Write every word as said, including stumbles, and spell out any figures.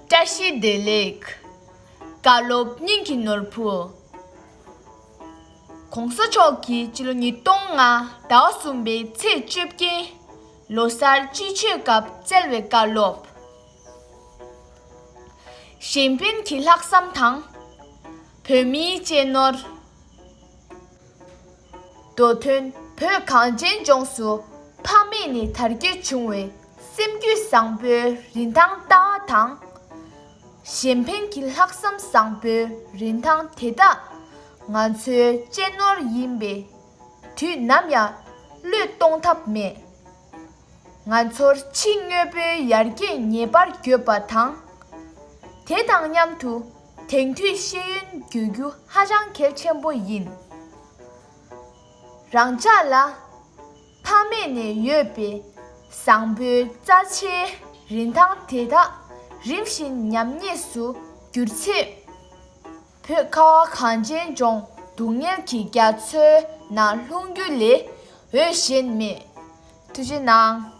བཀྲ་ཤིས་བདེ་ལེགས། བཀའ་སློབ་སྙིང་གི་ནོར་བུ། ༸གོང་ས་མཆོག་གིས་སྤྱི་ལོ་ཉིས་སྟོང་ལྔ་ཟླ་བ་གསུམ་པའི་ཚེས་བཅོ་བརྒྱད་ལོ་གསར་སྤྱི་མཆོད་སྐབས་སྩལ་བའི་བཀའ་སློབ། གཞན་ཕན་གྱི་ལྷག་བསམ་དང་། བོད་མིའི་གཅེས་ནོར། མདོ་དོན་བོད་གངས་ཅན་ལྗོངས་སུ་ཕ་མེས་ནས་དར་རྒྱས་བྱུང་བའི་སེམས་རྒྱུད་བཟང་པོའི་རིན་ཐང་ལྟ་བ་དང་། གཞན་ཕན་གྱི་ལྷག་བསམ་བཟང་པོའི་རིན་ཐང་དེ་དག་ང་ཚོའི་གཅེས་ནོར་ཡིན་པས། དུས་ནམ་ཡང་བློས་གཏོང་ཐབས་མེད། ང་ཚོར་ཕྱི་དངོས་པོའི་ཡར་རྒྱས་ངེས་པར་དགོས་པ་དང་། དེ་དང་མཉམ་དུ་དེང་དུས་ཤེས་ཡོན་དགོས་རྒྱུ་ཧ་ཅང་གལ་ཆེན་པོ་ཡིན། རང་ཅག་ལ་ཕ་མེས་ནས་ཡོད་པའི་བཟང་པོའི་རྩ་ཆེའི་རིན་ཐང་དེ་དག་རིམ་བཞིན་ཉམས་ཉེས་སུ་གྱུར་ཚེ། བོད་ཁ་བ་གངས་ཅན་ལྗོངས་སྡུག་བསྔལ་གྱི་རྒྱ་མཚོའི་ནང་ལྷུང་རྒྱུ་ལས་འོས་གཞན་མེད། ཐུགས་རྗེ་གནང་།